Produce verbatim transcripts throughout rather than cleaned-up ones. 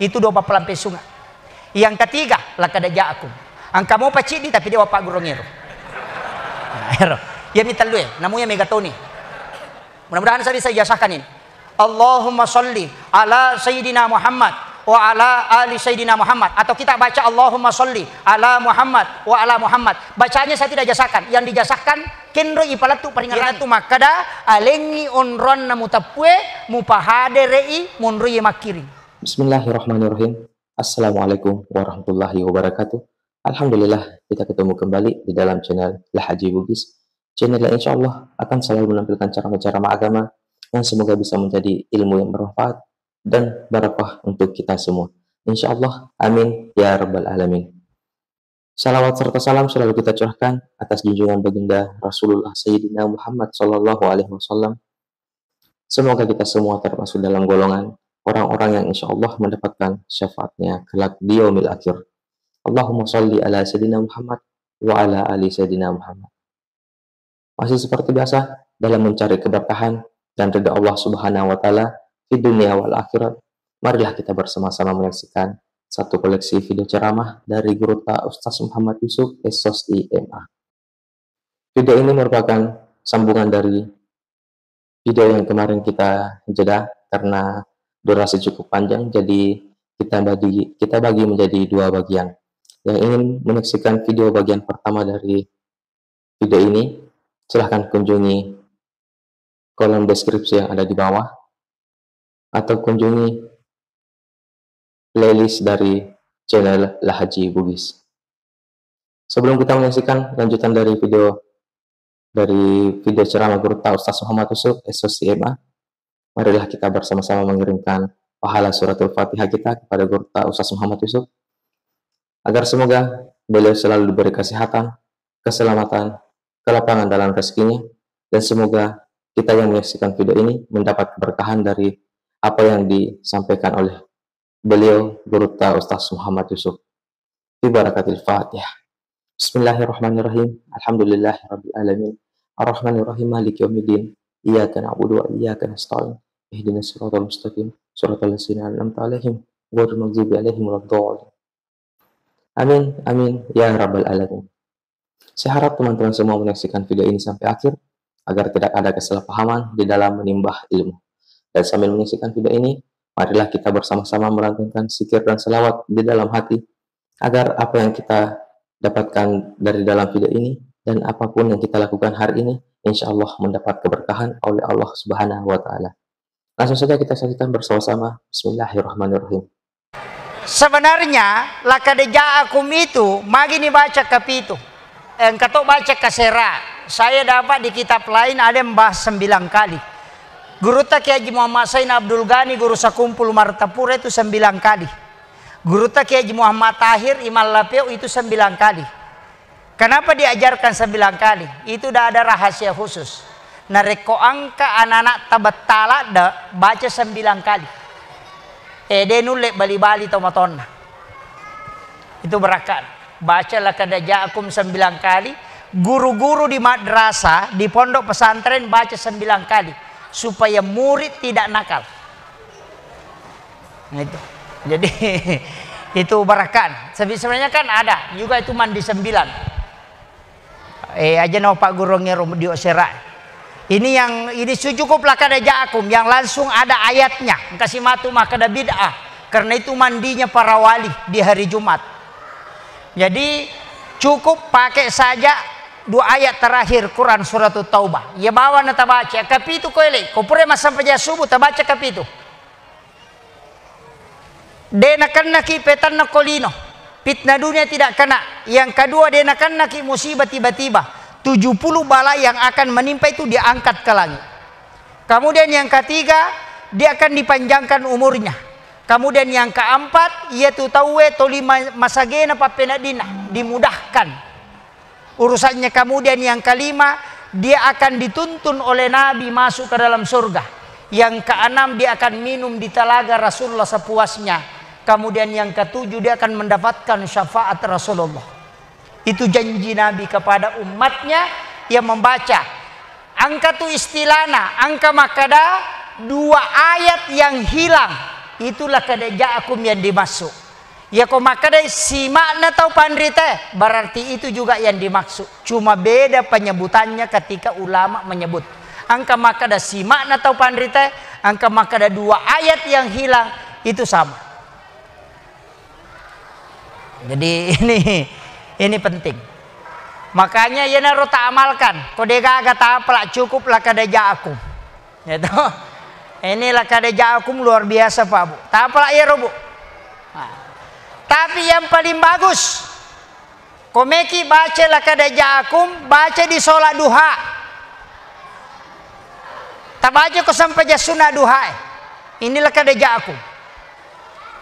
Itu dua pappelampe sunga. Yang ketiga, laqad ja'akum. Engka mopa ciddi tapi de' wapaggurungngero. Nah, ero. Iyami tellue, namu iya mega toni. Mudah-mudahan saya bisa ijazahkan ini. Allahumma salli ala Sayyidina Muhammad wa ala ali Sayyidina Muhammad. Atau kita baca Allahumma salli ala Muhammad wa ala Muhammad. Bacanya saya tidak jazahkan. Yang dijazahkan, kenro ipalettu paringerrangi. Iyanatu makkeda, alengngi onroanna muteppue, mupahadere'i monroie makkiring. Bismillahirrahmanirrahim. Assalamualaikum warahmatullahi wabarakatuh. Alhamdulillah, kita ketemu kembali di dalam channel Lahaji Bugis. Channel yang insya Allah akan selalu menampilkan ceramah-ceramah agama yang semoga bisa menjadi ilmu yang bermanfaat dan barokah untuk kita semua. Insya Allah, amin ya rabbal alamin. Salawat serta salam selalu kita curahkan atas junjungan baginda Rasulullah Sayyidina Muhammad sallallahu alaihi wasallam. Semoga kita semua termasuk dalam golongan orang-orang yang insya Allah mendapatkan syafaatnya kelak di yaumil akhir. Allahumma salli ala Sayyidina Muhammad wa ala ali Sayyidina Muhammad. Masih seperti biasa, dalam mencari keberkahan dan ridha Allah Subhanahu wa Ta'ala di dunia wal akhirat, marilah kita bersama-sama menyaksikan satu koleksi video ceramah dari Gurutta Ustaz Muhammad Yusuf, S O S I M A. Video ini merupakan sambungan dari video yang kemarin kita jeda karena durasi cukup panjang, jadi kita bagi, kita bagi menjadi dua bagian. Yang ingin menyaksikan video bagian pertama dari video ini, silahkan kunjungi kolom deskripsi yang ada di bawah atau kunjungi playlist dari channel Lahaji Bugis. Sebelum kita menyaksikan lanjutan dari video, dari video ceramah Gurutta Ustaz Muhammad Yusuf, S O S I M A, marilah kita bersama-sama mengirimkan pahala suratul Fatihah kita kepada Gurutta Ustaz Muhammad Yusuf, agar semoga beliau selalu diberi kesehatan, keselamatan, kelapangan dalam rezekinya, dan semoga kita yang menyaksikan video ini mendapat keberkahan dari apa yang disampaikan oleh beliau, Gurutta Ustaz Muhammad Yusuf. Bi barakatil Fatihah. Bismillahirrahmanirrahim. Alhamdulillahirabbil alamin. Arrahmanirrahim. Maliki yaumiddin. Iyyaka na'budu wa iyyaka nasta'in. Ihdinas siratal mustaqim. Siratal ladzina an'amta 'alaihim ghairil maghdubi 'alaihim waladdallin. Amin, amin, ya rabbal alamin. Saya harap teman-teman semua menyaksikan video ini sampai akhir, agar tidak ada kesalahpahaman di dalam menimba ilmu. Dan sambil menyaksikan video ini, marilah kita bersama-sama melantunkan zikir dan salawat di dalam hati, agar apa yang kita dapatkan dari dalam video ini dan apapun yang kita lakukan hari ini, insya Allah mendapat keberkahan oleh Allah Subhanahu wa Ta'ala. Langsung saja kita saksikan bersama-sama. Bismillahirrahmanirrahim. Sebenarnya, laqad ja'akum itu, magi ni baca kapitu. Engka to baca kasera. Saya dapat di kitab lain ada yang bahas sembilan kali. Gurutta Kiai Haji Muhammad Sain Abdul Ghani, Guru Sakumpul Martapura itu sembilan kali. Gurutta Kiai Haji Muhammad Tahir, Imam Lapeo itu sembilan kali. Kenapa diajarkan sembilan kali? Itu dah ada rahasia khusus. Narekko engka anak-anak tabetta ladde, baca sembilan kali. Eh, de nulle bali-bali tomatonna. Itu barakka'na. Baca laqad ja'akum sembilan kali. Guru-guru di madrasah, di pondok pesantren baca sembilan kali. Supaya murid tidak nakal. Nah, itu. Jadi, itu barakka'na. Sebi-, sebenarnya kan ada juga itu mandi sembilan. Eh, aja no Pak Guru ngero di osera. Ini yang, ini su-, cukup laqad ja'akum yang langsung ada ayatnya. Engka si matu makkeda bid'ah. Karena itu mandinya para wali di hari Jumat. Jadi, cukup pakai saja dua ayat terakhir Quran Surat Taubah. Ya bawa na tabaca. Kapitu ko ele, ko pura massampajang subuh tabaca kapitu. De nakennaki petanna ko lino. Fitnah dunia tidak kena. Yang kedua, de nakennaki musibah tiba-tiba. Tujuh puluh bala yang akan menimpa itu diangkat ke langit. Kemudian yang ketiga, dia akan dipanjangkan umurnya. Kemudian yang keempat, yaitu tauwe toli ma-, masagena pappeneddinna, dimudahkan urusannya. Kemudian yang kelima, dia akan dituntun oleh Nabi masuk ke dalam surga. Yang keenam, dia akan minum di telaga Rasulullah sepuasnya. Kemudian yang ketujuh, dia akan mendapatkan syafaat Rasulullah. Itu janji Nabi kepada umatnya yang membaca. Engka tu istilahna, engka makkeda dua ayat yang hilang. Itulah kada ja'akum yang dimaksud. Yako makkeda sima'na tau panrita, berarti itu juga yang dimaksud. Cuma beda penyebutannya ketika ulama menyebut. Engka makkeda sima'na tau panrita, engka makkeda dua ayat yang hilang, itu sama. Jadi ini, ini penting. Makanya iyanaro ta amalkan. Ko degaga tapala, cukup laqad ja'akum. Ya toh? Ini laqad ja'akum luar biasa, Pak, Bu. Tapala iyaro, Bu. Nah. Tapi yang paling bagus, ko meki baca laqad ja'akum, baca di sholat duha. Tabaca ko sempajang sunnah duha, eh. Ini laqad ja'akum.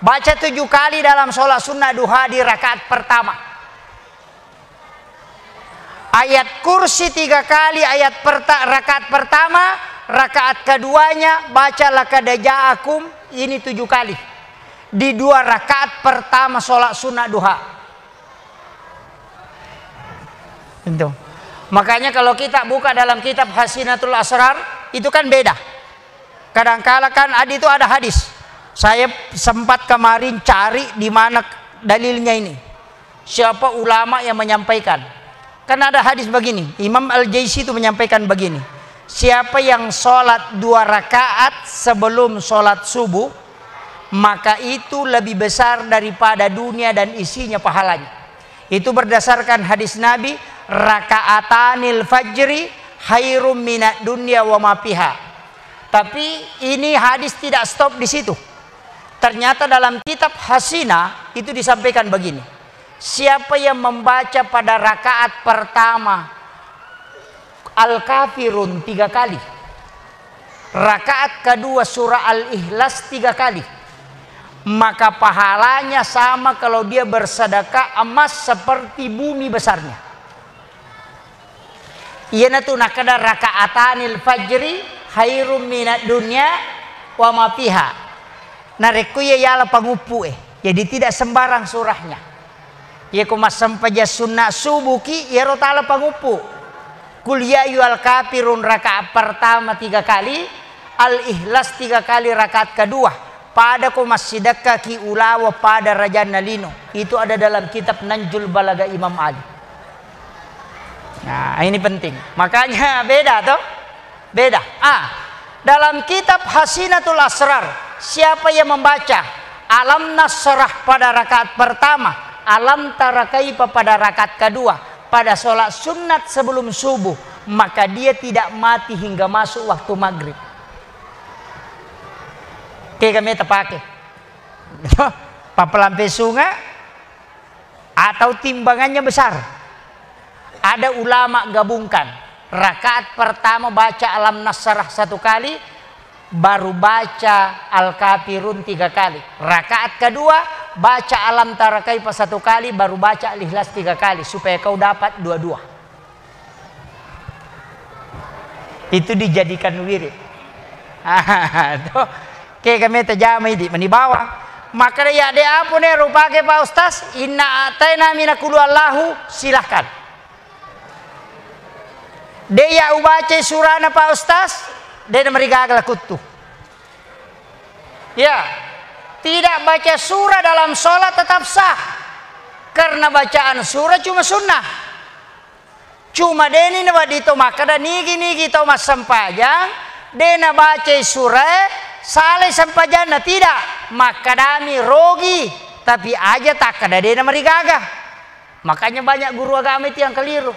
Baca tujuh kali dalam sholat sunnah duha di rakaat pertama. Ayat kursi tiga kali, ayat perta-, rakaat pertama, rakaat keduanya baca laqad ja'akum, ini tujuh kali. Di dua rakaat pertama sholat sunnah duha. Itu. Makanya kalau kita buka dalam kitab Hasinatul Asrar, itu kan beda. Kadangkala kan ad-, itu ada hadis. Saya sempat kemarin cari di mana dalilnya ini. Siapa ulama yang menyampaikan? Kan ada hadis begini, Imam Al-Jaisi itu menyampaikan begini, "Siapa yang sholat dua rakaat sebelum sholat subuh, maka itu lebih besar daripada dunia dan isinya pahalanya." Itu berdasarkan hadis Nabi, "Rakaatanil fajri khairum minad dunya wa ma fiha." Tapi ini hadis tidak stop di situ. Ternyata dalam kitab Hasina itu disampaikan begini, siapa yang membaca pada rakaat pertama Al-Kafirun tiga kali, rakaat kedua surah Al-Ikhlas tiga kali, maka pahalanya sama kalau dia bersedekah emas seperti bumi besarnya. Iyanatu nakkeda, "Rakaatanil fajri khairum minad dunya wa ma fiha." Narekko iya yala panguppu e, jadi tidak sembarang surahnya. Iya ko massempajang sunna subuh ki, iyaro tala panguppu. Qul ya ayyuhal kafirun rakaat pertama tiga kali, Al-Ikhlas tiga kali rakaat kedua. Pada ko massidekka ki ulawa pada rajanna lino. Itu ada dalam kitab Nanjul Balaga Imam Ali. Nah, ini penting. Makanya beda toh? Beda. Ah, dalam kitab Hasinatul Asrar, siapa yang membaca Alam Nasrah pada rakaat pertama, Alam Tara Kaifa pada rakaat kedua, pada sholat sunat sebelum subuh, maka dia tidak mati hingga masuk waktu maghrib. Kega meta pake. Pappelampe sunga atau timbangannya besar. Ada ulama gabungkan. Rakaat pertama baca Alam Nasrah satu kali, baru baca Al-Kafirun tiga kali. Rakaat kedua baca Alam Tara Kaifa satu kali, baru baca Al-Ikhlas tiga kali, supaya kau dapat dua-dua. Itu dijadikan wirid. Tuh. Kega meta jama idi mani bawang. Maka ya de apa ne rupake Pak Ustaz, inna ataina mina qul huwallahu, silahkan. De ya ubacai surana Pak Ustaz, de na marigaga lakuttu. Ya, tidak baca surah dalam sholat tetap sah. Karena bacaan surah cuma sunnah. Cuma deni nawedding to makkeda nigi-nigi tau massempajang, de nabacai surae, salai sempajanna, tidak. Makkedami rogi, tapi aja takkeda de namarigaga. Makanya banyak guru agama itu yang keliru.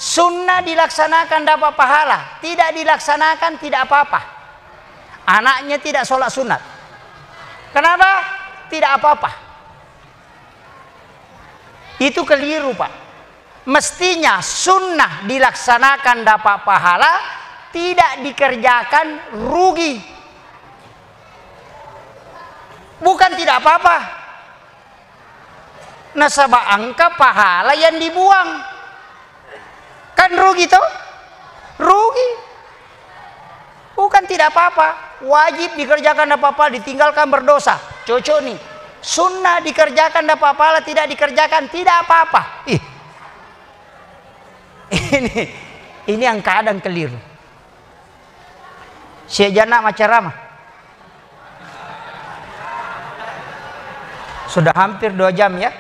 Sunnah dilaksanakan dapat pahala, tidak dilaksanakan tidak apa-apa. Anaknya tidak sholat sunat. Kenapa? Tidak apa-apa. Itu keliru, Pak. Mestinya sunnah dilaksanakan dapat pahala, tidak dikerjakan rugi. Bukan tidak apa-apa. Nasaba engka pahala yang dibuang. Kan rugi toh? Rugi. Bukan tidak apa-apa. Wajib dikerjakan tidak apa-apa, ditinggalkan berdosa. Cocok nih. Sunnah dikerjakan tidak apa-apa, tidak dikerjakan tidak apa-apa. Ih. Ini, ini yang kadang keliru. Siap jana macarama. Sudah hampir dua jam ya.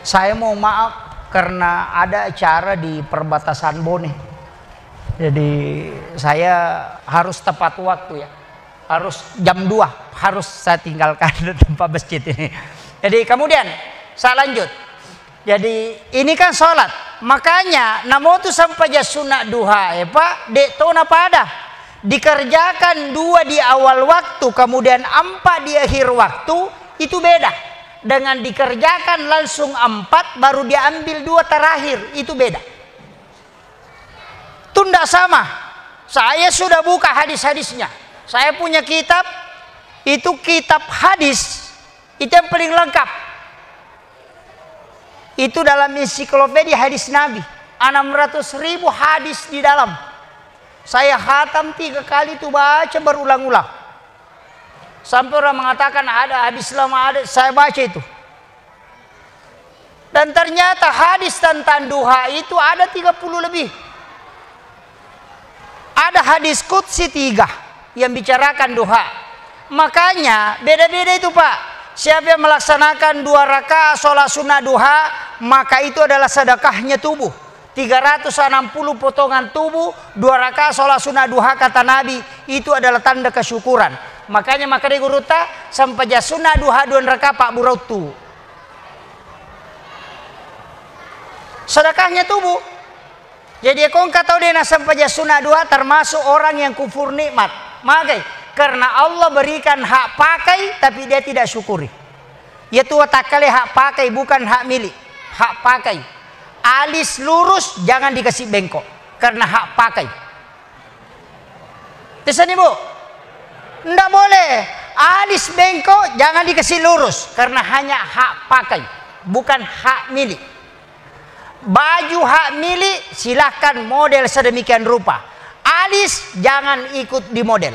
Saya mau maaf karena ada acara di perbatasan Bone. Jadi saya harus tepat waktu ya. Harus jam dua, harus saya tinggalkan tempat masjid ini. Jadi kemudian saya lanjut. Jadi ini kan sholat. Makanya namotu sampaja sunat duha, eh, Pak, dek tona pada. Dikerjakan dua di awal waktu, kemudian empat di akhir waktu, itu beda. Dengan dikerjakan langsung empat, baru diambil dua terakhir, itu beda. Itu ndak sama. Saya sudah buka hadis-hadisnya. Saya punya kitab, itu kitab hadis, itu yang paling lengkap. Itu dalam ensiklopedia hadis Nabi. Enam ratus ribu hadis di dalam. Saya khatam tiga kali itu, baca berulang-ulang. Sampai orang mengatakan ada hadis lama, ada, saya baca itu. Dan ternyata hadis tentang duha itu ada tiga puluh lebih. Ada hadis qudsi tiga yang bicarakan duha. Makanya beda-beda itu, Pak. Siapa yang melaksanakan dua rakaat sholat sunnah duha, maka itu adalah sedekahnya tubuh. Tiga ratus enam puluh potongan tubuh, dua rakaat sholat sunnah duha, kata Nabi, itu adalah tanda kesyukuran. Makanya makkeda gurutta, sampaja sunnah duha dua rakaat pabburau tu. Sedekahnya tubuh. Jadi, ko engka tau de' nasempaja sunat duha, termasuk orang yang kufur nikmat. Magai? Karena Allah berikan hak pakai, tapi dia tidak syukuri. Yaitu watakkale hak pakai, bukan hak milik. Hak pakai. Alis lurus, jangan dikasih bengkok. Karena hak pakai. Tesani, Bu? Ndak boleh. Alis bengkok, jangan dikasih lurus. Karena hanya hak pakai, bukan hak milik. Baju hak milik, silahkan model sedemikian rupa. Alis jangan ikut di model.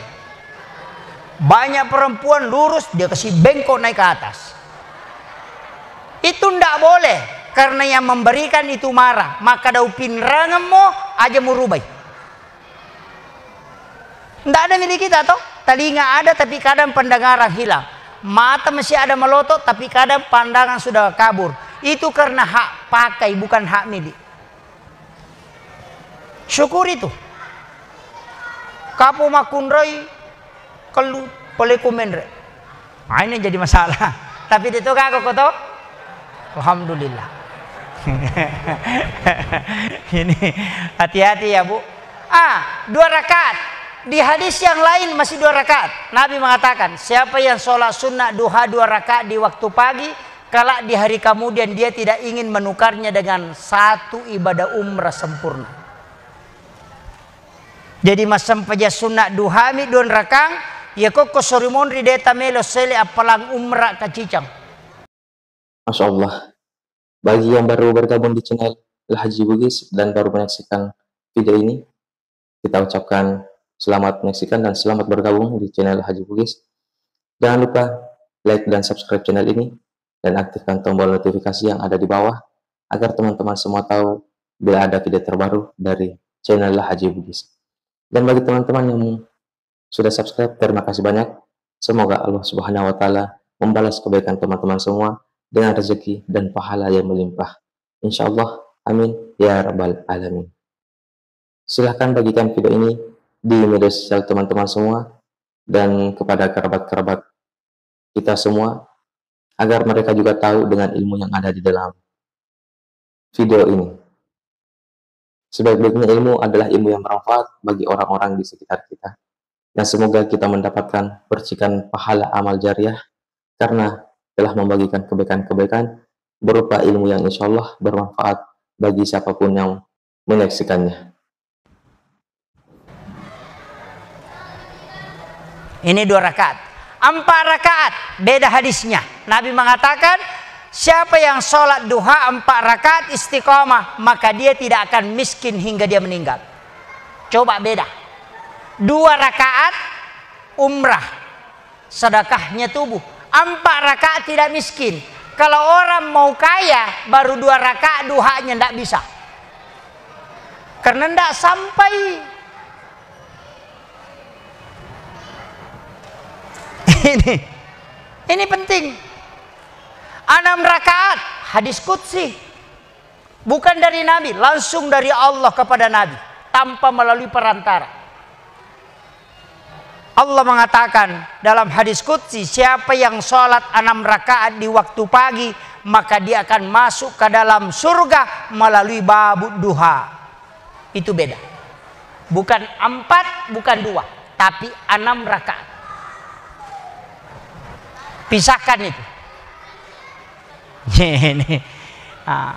Banyak perempuan lurus, dia kasih bengkok naik ke atas. Itu ndak boleh, karena yang memberikan itu marah. Maka dau pinrangemmu aja murubai. Ndak ada milik kita, toh? Talinga ada, tapi kadang pendengaran hilang. Mata masih ada melotot, tapi kadang pandangan sudah kabur. Itu karena hak pakai, bukan hak milik. Syukuri tu. Kapo makkunrai, kellu pole ku menre. Ah, ini jadi masalah. Tapi de' to gaga ko to? Alhamdulillah. Ini hati-hati ya, Bu. Ah, dua rakaat. Di hadis yang lain masih dua rakaat. Nabi mengatakan, siapa yang sholat sunnah duha dua rakaat di waktu pagi, kelak di hari kemudian dia tidak ingin menukarnya dengan satu ibadah umrah sempurna. Jadi, massempaja sunna duhami dua rakang, iya kokko sori monri de' tamelo sele appalang umra kacicang. Masya Allah. Bagi yang baru bergabung di channel Al Haji Bugis dan baru menyaksikan video ini, kita ucapkan selamat menyaksikan dan selamat bergabung di channel Al Haji Bugis. Jangan lupa like dan subscribe channel ini dan aktifkan tombol notifikasi yang ada di bawah agar teman-teman semua tahu bila ada video terbaru dari channel Al Haji Bugis. Dan bagi teman-teman yang sudah subscribe, terima kasih banyak. Semoga Allah Subhanahu wa Ta'ala membalas kebaikan teman-teman semua dengan rezeki dan pahala yang melimpah. Insya Allah. Amin ya Rabbal Alamin. Silahkan bagikan video ini di media sosial teman-teman semua dan kepada kerabat-kerabat kita semua, agar mereka juga tahu dengan ilmu yang ada di dalam video ini. Sebaik-baiknya ilmu adalah ilmu yang bermanfaat bagi orang-orang di sekitar kita. Dan semoga kita mendapatkan percikan pahala amal jariah karena telah membagikan kebaikan-kebaikan berupa ilmu yang insya Allah bermanfaat bagi siapapun yang menyaksikannya. Ini dua rakaat. Empat rakaat, beda hadisnya. Nabi mengatakan, siapa yang sholat duha empat rakaat istiqomah, maka dia tidak akan miskin hingga dia meninggal. Coba beda. Dua rakaat umrah. Sedekahnya tubuh. Empat rakaat tidak miskin. Kalau orang mau kaya, baru dua rakaat duhanya ndak bisa. Karena ndak sampai Ini, ini penting. Enam rakaat, hadis qudsi. Bukan dari Nabi, langsung dari Allah kepada Nabi, tanpa melalui perantara. Allah mengatakan dalam hadis qudsi, "Siapa yang sholat enam rakaat di waktu pagi, maka dia akan masuk ke dalam surga melalui babud duha." Itu beda. Bukan empat, bukan dua, tapi enam rakaat. Pisahkan itu. Ini. Ah.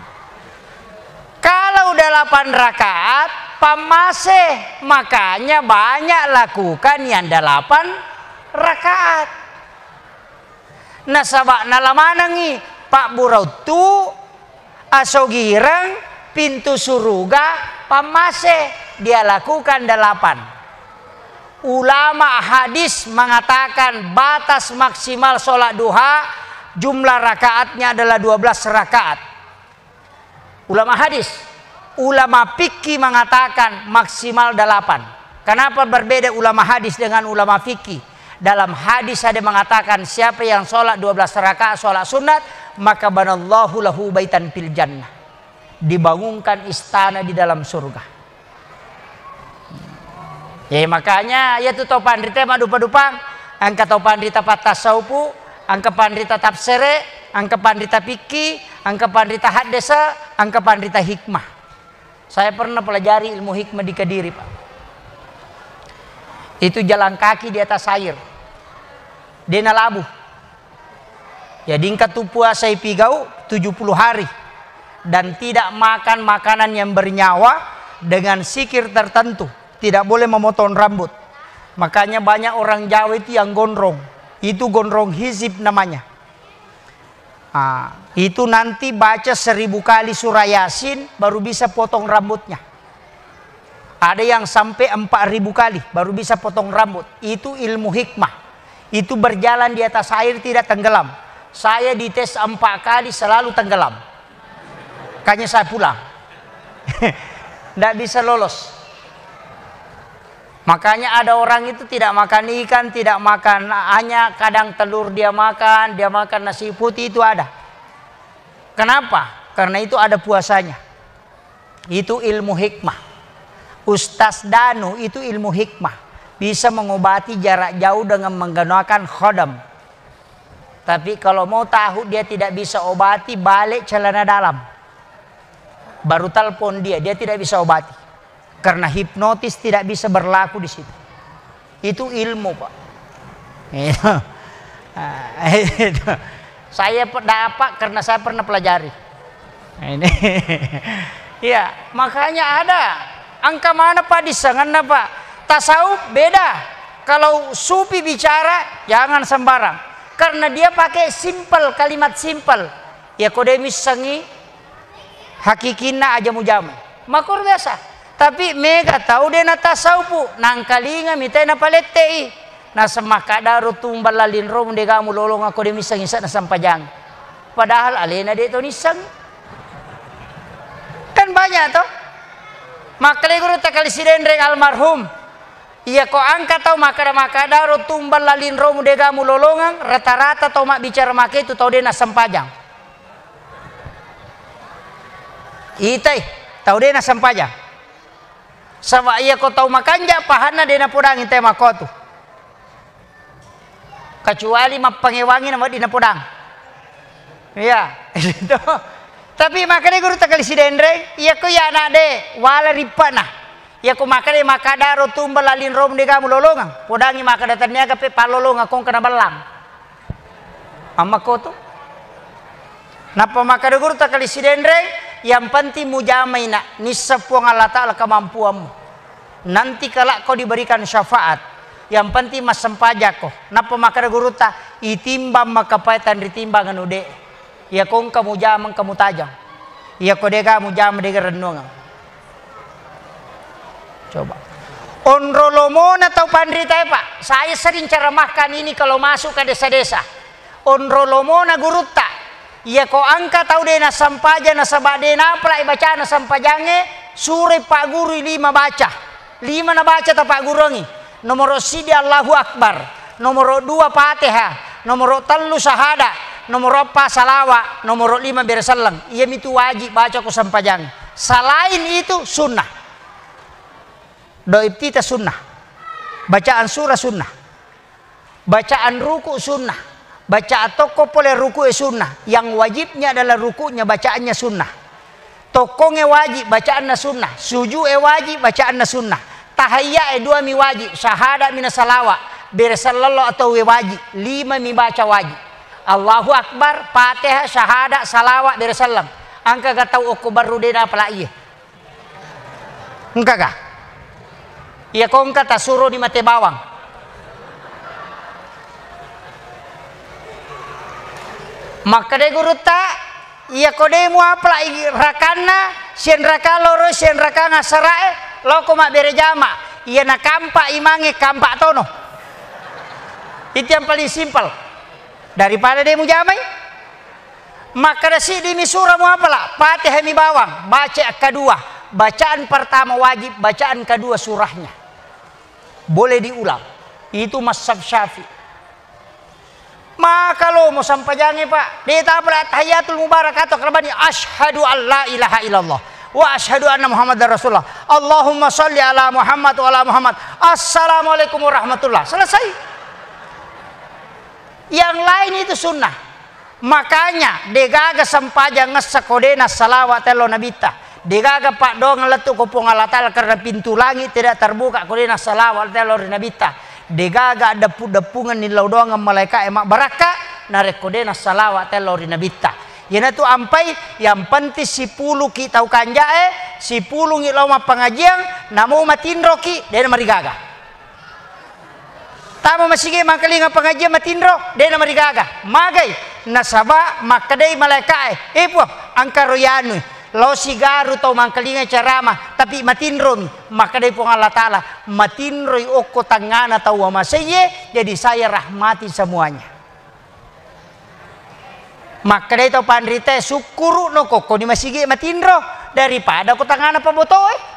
Kalau delapan rakaat, pammase, makanya banyak lakukan yang delapan rakaat. Nasaba nalamanengi pabburautu, asogireng, pintu suruga, pammase, dia lakukan delapan. Ulama hadis mengatakan batas maksimal sholat duha jumlah rakaatnya adalah dua belas rakaat. Ulama hadis, ulama fikih mengatakan maksimal delapan. Kenapa berbeda ulama hadis dengan ulama fikih? Dalam hadis ada mengatakan siapa yang sholat dua belas rakaat sholat sunat, maka banallahu lahu baitan fil jannah. Dibangunkan istana di dalam surga. Ya, makanya, ya tu tau panrita maddupa-dupang, engka tau panrita pattasaupu, engka panrita tafsere, engka panrita fikih, engka panrita haddese, engka panrita hikmah. Saya pernah pelajari ilmu hikmah di Kediri, Pak. Itu jalan kaki di atas air. Dena labu. Jadi engka tu puasa ipigau tujuh puluh hari dan tidak makan makanan yang bernyawa dengan zikir tertentu. Tidak boleh memotong rambut. Makanya banyak orang Jawa itu yang gondrong. Itu gondrong hizib namanya. Ah, itu nanti baca seribu kali surah Yasin baru bisa potong rambutnya. Ada yang sampai empat ribu kali baru bisa potong rambut. Itu ilmu hikmah. Itu berjalan di atas air tidak tenggelam. Saya dites empat kali selalu tenggelam. Makanya saya pulang. Ndak bisa lolos. Makanya ada orang itu tidak makan ikan, tidak makan, hanya kadang telur dia makan, dia makan nasi putih, itu ada. Kenapa? Karena itu ada puasanya. Itu ilmu hikmah. Ustaz Danu itu ilmu hikmah. Bisa mengobati jarak jauh dengan menggunakan khodam. Tapi kalau mau tahu dia tidak bisa obati, balik celana dalam. Baru telepon dia, dia tidak bisa obati. Karena hipnotis tidak bisa berlaku di situ. Itu ilmu, Pak. Itu. Ah, itu. Saya pe-, dapat karena saya pernah pelajari. Ini. Iya, makanya ada. Engka mana, Pak, dissengenna, Pak. Tasawuf beda. Kalau sufi bicara, jangan sembarang. Karena dia pakai simple, kalimat simple. Ya, ko de missengi hakikinna aja mujama. Makkoro biasa. Tapi mega tau de natasawufu, nangkalingami te napalette'i. Naseng makkadaro tumbang lalinromu de gaga mulolongeng ko de missengi se'na sempajang. Padahal alena de to nisseng. Kan banyak to. Makkeda gurutta Kali Sidenreng almarhum. Iya ko engka tau makkada-makkadaro tumbang lalinromu de gaga mulolongeng, rata-rata tau mabbicara makkeda tu tau de nassempajang. Itai, tau de nassempajang. Saba iya ko tau makanja pahanna de napodangi te makkotu. Kecuali mappangewangi na wedding napodang. Iya, itu. Tapi makkeda gurutta Kali Sidenreng, iya ko iya anak de, wala rippana. Iya ko makkeda makkadaro tumbang lalinromu de gaga mulolongeng, podangi makkeda tenniaga pe pallolongeng ko engka nabellang. Ammakkotu. Nappa makkeda gurutta Kali Sidenreng, yang penting mujamai nak, nisseng Puang Allah Ta'ala kemampuanmu. Nanti kelak kau diberikan syafaat. Yang penting massempajakko. Nappa makkeda gurutta, itimbang makkapae tanritimbang anu de. Iya ko engka mujama engka mutajang. Iya ko de gaga mujama de gaga rennuangeng. Coba. Onro lomona tau panritae, Pak. Saya sering ceramahkan ini kalau masuk ke desa-desa. Onro lomona gurutta. Iya ko engka tau de nassempajang nasaba de napalai bacana sempajangnge, suroi paggurui lima baca. Lima nabaca tapagguruangngi. Nomoro siddi Allahu Akbar. Nomoro dua Fatihah, nomoro tellu syahada, nomoro eppa salawa, nomoro lima bere selleng. Iyamitu wajib baca ko sempajang. Selain itu sunnah. Doa iftitah sunnah. Bacaan surah sunnah. Bacaan ruku sunnah. Bacaan tokko pole ruku e sunnah. Yang wajibnya adalah rukunya, bacaannya sunnah. Tokkongnge wajib, bacaanna sunnah. Suju'e wajib, bacaanna sunnah. Tahiyyae duami wajib, syahada mina salawa, bere sellello atau we wajib. Lima mi baca wajib. Allahu Akbar, Fatihah, syahada, salawa, bere selleng. Engka ga tau okko barru de napala iye. Engka ga? Iya ko engka tasuro di mate bawang. Makkeda gurutta, iya ko de muapala i rakanna, sianraka loro, sianraka ngasarae, loko mabbere jama. Iya nakampa imange kampa tono. Itu yang paling simpel. Daripada de mujamai. Makkeda siddi mi surah muapala, Fatihah mi bawang, baca akkadua. Bacaan pertama wajib, bacaan kedua surahnya. Boleh diulang. Itu mazhab Syafi'i. Maka lo mo sampajangnge, Pak. De tapala tahiyatul mubarakatuh, kalabani asyhadu an la ilaha illallah wa asyhadu anna Muhammadar Rasulullah. Allahumma shalli ala Muhammad wa ala Muhammad. Assalamualaikum warahmatullah. Selesai. Yang lain itu sunnah. Makanya, degaga sempajang ngessa ko de nassalawa tello nabitta. Degaga paddoangeng lettu ko Puang Allah Ta'ala karena pintu langit tidak terbuka ko de nassalawa tello ri nabitta. Degaga deppu-deppungenni lao doangeng malaeka'e mabbarakka narekko de nassalawa tello ri nabitta. Iyanatu ampai, yang penting sipuluki tau kanja'e, sipulungi lao mappangajiang, namo matinroki, de namarigaga. Tama masigi mangkalinga pengajian matinro, de namarigaga. Magai, nasaba makkedai malaeka'e, "Eh, Puang, engka ro yanui. Lao sigaru tau mangkalinga ceramah, tapi matinromi." Makkedai Puang Allah Ta'ala, "Matinroi okko tangngana tau wamaseiye, jadi saya rahmati semuanya." Makkedai tau panritae, "Sukkuru'no ko, ko ni masigi matinro daripada ko tangngana pabotoe."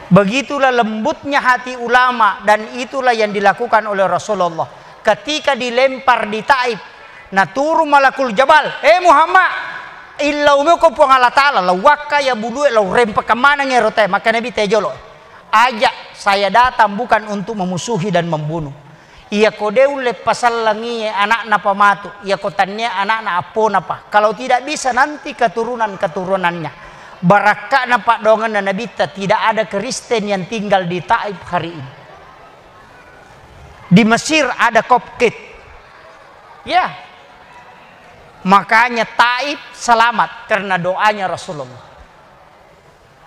Begitulah lembutnya hati ulama dan itulah yang dilakukan oleh Rasulullah. Ketika dilempar di Taif, nah turun malakul jabal, "Eh Muhammad, illau meko Puang Allah Ta'ala, lauwakka ya budue, lau rempekang maneng ero tae." Maka Nabi tejolo, "Ajak, saya datang bukan untuk memusuhi dan membunuh." Iyako de ulle pasallengie ana'na pamatu, iyako tannia ana'na apponapa. Kalau tidak bisa nanti keturunan-keturunannya. Barakka'na paddoangenna Nabitta, tidak ada Kristen yang tinggal di Taif hari ini. Di Mesir ada Kopkit. Ya. Makanya Taif selamat karena doanya Rasulullah.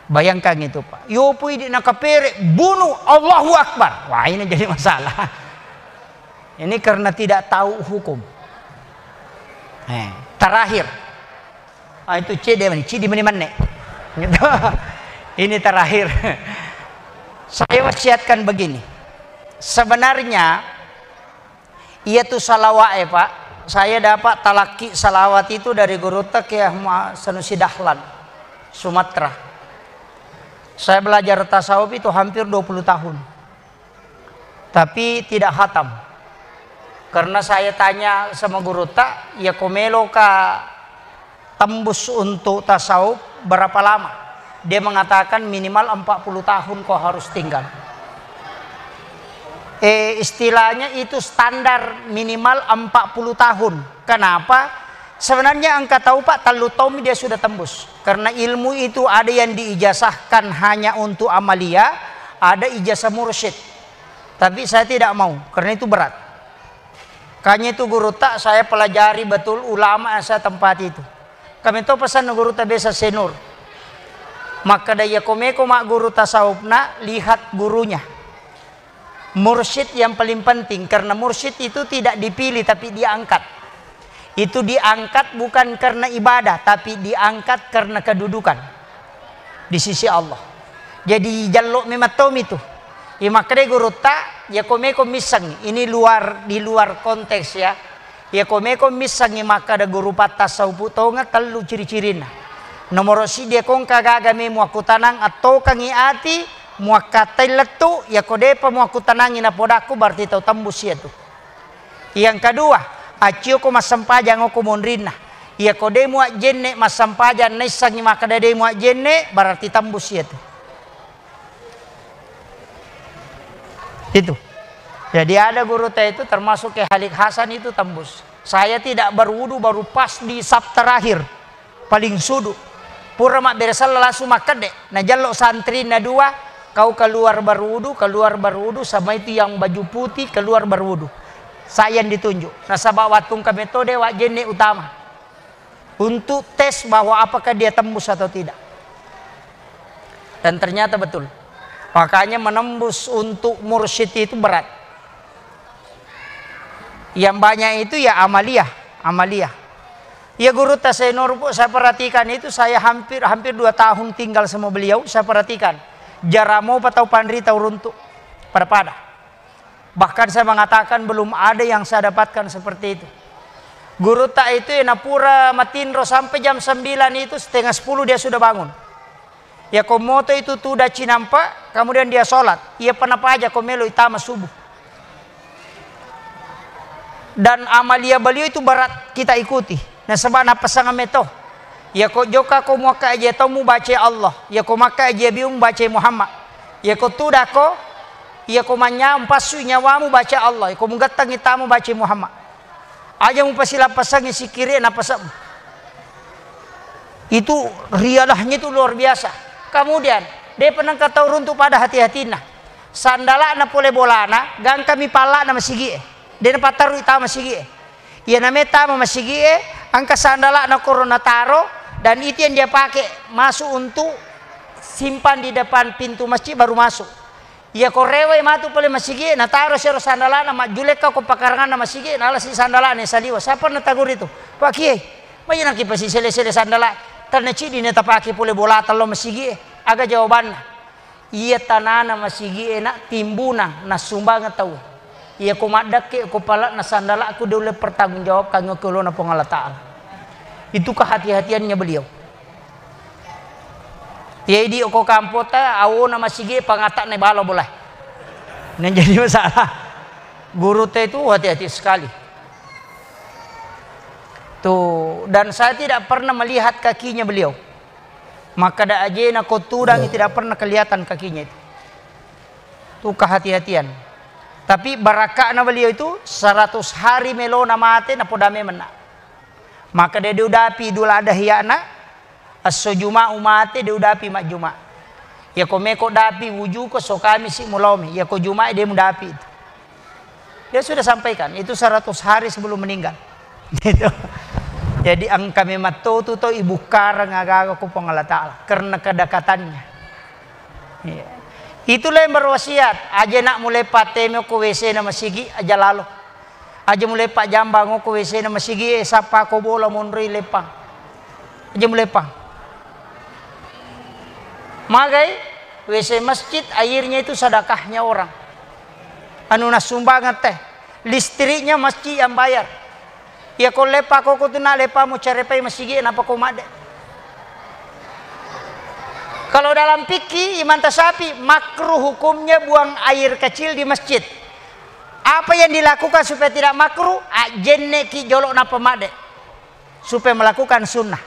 Bayangkan itu, Pak. Yopo idi nakapere, bunuh, Allahu Akbar. Wah, ini jadi masalah. Ini karena tidak tahu hukum. Eh, terakhir. Ah, itu cede mani, cidi mani manne. Gitu. Ini terakhir. Saya wasiatkan begini. Sebenarnya Iyatu salawa'e, Pak. Saya dapat talakki salawat itu dari gurutta Kiai Ahmad Sanusi Dahlan, Sumatera. Saya belajar tasawuf itu hampir dua puluh tahun. Tapi tidak hatam. Karena saya tanya sama gurutta, "Ya ko meloka tembus untuk tasawuf berapa lama?" Dia mengatakan, "Minimal empat puluh tahun kau harus tinggal." Eh, istilahnya itu standar minimal empat puluh tahun. Kenapa? Sebenarnya engka tau, Pak, tellu taung dia sudah tembus. Karena ilmu itu ada yang diijazahkan hanya untuk amalia, ada ijazah mursyid. Tapi saya tidak mau, karena itu berat. Kanya itu gurutta, saya pelajari betul ulama yang saya tempati itu. Kami to pesan gurutta biasa senur. Makkeda, "Iya ko meko magguru tasawufna, lihat gurunya." Mursyid yang paling penting, karena mursyid itu tidak dipilih tapi diangkat. Itu diangkat bukan karena ibadah, tapi diangkat karena kedudukan di sisi Allah. Jadi jallo memang tomi tu. Iya makkedai gurutta, iya ko meko misseng, ini luar, di luar konteks ya. Iya ko meko missengi makkeda guru pattasawufu tonga tellu ciri-cirinna. Nomoro siddi, iya ko engka gaga memu akkutanang, attokangi ati, muakkattai lettu, iyako depa muakkutanangi napodakku, berarti tau tembus iyatu. Yang kedua, accioko massempajang okko monrinna. Iyako de muajjenne massempajang naissangi makkeda de muajjenne, berarti tembus iyatu. Itu. Jadi ada gurutta itu termasuk ke Khalid Hasan itu tembus. Saya tidak berwudu baru pas di saf terakhir. Paling sudu. Pura mabbere sella langsung makkedde. Najello santrinna dua, kau keluar berwudu, keluar berwudu, sama itu yang baju putih keluar berwudu. Saya yang ditunjuk. Nasaba wattung kami to de wajjenne utama. Untuk tes bahwa apakah dia tembus atau tidak. Dan ternyata betul. Makanya menembus untuk mursyid itu berat. Yang banyak itu ya amaliyah, amaliyah. Ya gurutta Senorupo, saya perhatikan itu, saya hampir hampir dua tahun tinggal sama beliau, saya perhatikan. Jarang mopa tau panrita uruntu pada-pada. Bahkan saya mengatakan belum ada yang saya dapatkan seperti itu. Gurutta itu ya napura matinro sampai jam sembilan itu, setengah sepuluh dia sudah bangun. Yako moto itu tuda cinampa, kemudian dia sholat. Iya pa napaja ko melo itama subuh. Dan amalia beliau itu berat kita ikuti. Nasaba napasang meto. Yako joka ko muakka aja tau mubaca Allah. Yako makka aja biung baca Muhammad. Yako tuda ko, yako manyam passu nyawamu baca Allah. Yako mugattang itama baca Muhammad. Aja mupasilappasangi sikkiri napasang. Itu riadahnya itu luar biasa. Kemudian, depa nengka tau runtu pada hati-hatinna. Sandala'na pole bolana, gangkami palla'na masigi'e. De napattarui tama masigi'e. Iya name tama masigi'e, engka sandala'na koro nataro, dan itu yang dia pakai masuk untuk simpan di depan pintu masjid baru masuk. Iya ko rewai matu pole masigi'e, nataro sero sandala'na, majjulekka ko pakaranganna masigi'e, nalasi sandala'na saliwa. Sapa nataguri tu? Pak Kiai, maja naki pasisele-sele sandala, tanna cidi ne tapake pole bolata lo masigi'e. Aga jawabanna? Iya tanana masigi'e nak timbunang, nassumbangeng tau. Iya ko maddekke ko pala'na sandala'ku de ulle pertanggungjawabkan ko lona Puang Allah Ta'ala. Itu kehati-hatiannya beliau. Iya, idi ko kampota, awona masigi pangatakna balo bola. Yang jadi masalah. Gurutta itu hati-hati sekali. Tuh, dan saya tidak pernah melihat kakinya beliau. Maka da ajena ko tudangi tidak pernah kelihatan kakinya itu. Tuh kehati-hatian. Tapi barakakna beliau itu seratus hari melona mate napodame menna. Maka de diudapi dula ada hiana, esso Juma umate de udapi majjuma. Yako meko dapi wujuko so Kamisi mulaomi, yako Juma de mudapi itu. Dia sudah sampaikan, itu seratus hari sebelum meninggal. Itu. Jadi engka memang to tu to ibukkareng aga-aga ko Puang Allah Ta'ala karena kedekatannya. Iya. Itulah yang berwasiat, aja nak mulai pateme ko W C na masigi aja lalo. Aja muleppa jambang ko W C na masigi e, sappa ko bola monroi leppang. Aja muleppa. Magai W C masjid, airnya itu sedekahnya orang. Anu nassumbangeng teh. Listriknya masjid yang bayar. Iya ko leppa ko ko tu nak leppa mu cerepai masigi e, napa ko madde. Kalau dalam fikih Imam Tasyafi makruh hukumnya buang air kecil di masjid. Apa yang dilakukan supaya tidak makruh? Ajjenneki jolo nappa madde supaya melakukan sunnah.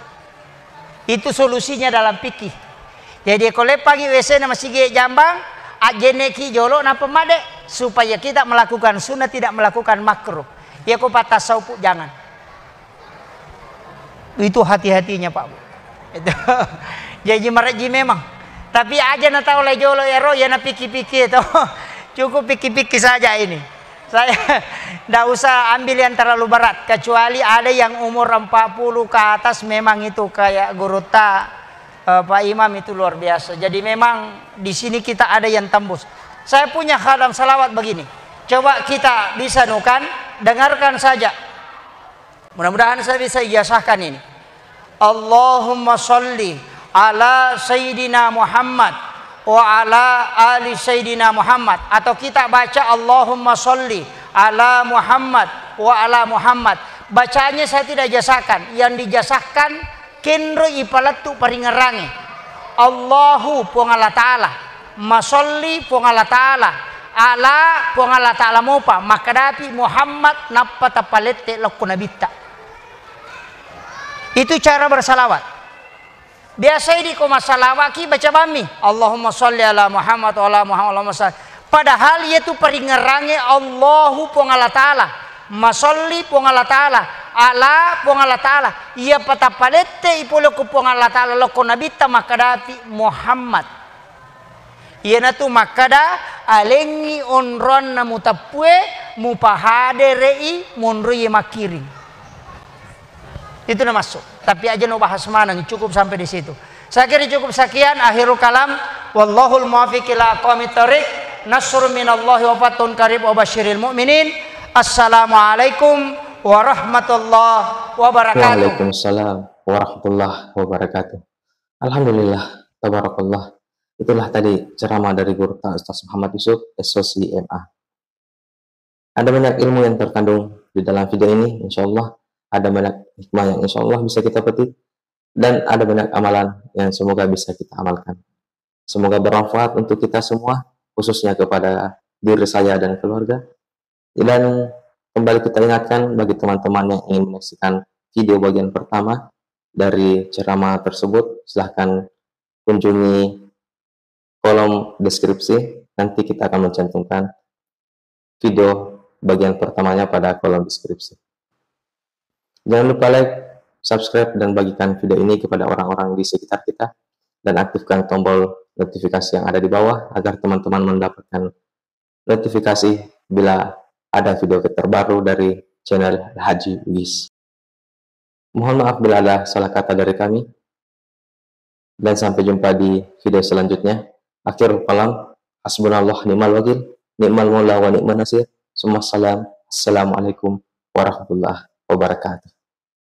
Itu solusinya dalam fikih. Jadi ko leppangi W C na masigi jambang, ajjenneki jolo nappa madde supaya kita melakukan sunnah, tidak melakukan makruh. Ya ko patah saupu jangan. Itu hati-hatinya, Pak Bu. Itu. Jaji marejji memang. Tapi aja na tau lai jolo ero, ya na piki-piki itu. Cukup piki-piki saja ini. Saya ndak usah ambil yang terlalu berat, kecuali ada yang umur empat puluh ke atas memang itu kayak gurutta, eh, Pak Imam itu luar biasa. Jadi memang di sini kita ada yang tembus. Saya punya khadam salawat begini. Coba kita bisa nukan, dengarkan saja. Mudah-mudahan saya bisa ijazahkan ini. Allahumma salli ala Sayyidina Muhammad wa ala ali Sayyidina Muhammad. Atau kita baca Allahumma salli ala Muhammad wa ala Muhammad. Bacaannya saya tidak ijazahkan. Yang diijazahkan kenro ipalettu paringerange. Allahu, Puang Allah Ta'ala. Masolli Puang Allah Ta'ala, ala Puang Allah Ta'ala mopa, makkadapi Muhammad, nappa tapalette lokko nabitta. Itu cara bersalawat. Biasa idi ko masalawaki baca bammi, "Allahumma sholli ala Muhammad wa ala Muhammad, Allahumma sholli." Padahal iyatu paringngerangnge Allahu Puang Allah Ta'ala, masolli Puang Allah Ta'ala, ala Puang Allah Ta'ala. Iya patapalette i pole ko Puang Allah Ta'ala lokko nabitta makkadapi Muhammad. Iyanatu makkada, alengngi onroanna muteppue, mupahadere'i monroie makkiring. Itu namassu. Tapi aja no bahas maneng, cukup sampai di situ. Saya kira cukup sekian, akhirul kalam. Wallahul muwaffiq ila aqwamit thariq. Nasrun minallahi wa fathun qarib wa basyiril mu'minin. Assalamualaikum warahmatullahi wabarakatuh. Waalaikumsalam warahmatullahi wabarakatuh. Alhamdulillah, tabarakallah. Itulah tadi ceramah dari guru ta Ustaz Muhammad Yusuf, S O C M A. Ada banyak ilmu yang terkandung di dalam video ini, insya Allah. Ada banyak hikmah yang insya Allah bisa kita petik. Dan ada banyak amalan yang semoga bisa kita amalkan. Semoga bermanfaat untuk kita semua, khususnya kepada diri saya dan keluarga. Dan kembali kita ingatkan bagi teman-teman yang ingin menyaksikan video bagian pertama dari ceramah tersebut, silahkan kunjungi kolom deskripsi. Nanti kita akan mencantumkan video bagian pertamanya pada kolom deskripsi. Jangan lupa like, subscribe, dan bagikan video ini kepada orang-orang di sekitar kita. Dan aktifkan tombol notifikasi yang ada di bawah agar teman-teman mendapatkan notifikasi bila ada video terbaru dari channel Haji Bugis. Mohon maaf bila ada salah kata dari kami. Dan sampai jumpa di video selanjutnya. Akhirul kalam, hasbunallah ni'mal wakil, ni'mal maula wa ni'man nasir. Summa salam. Assalamualaikum warahmatullahi wabarakatuh.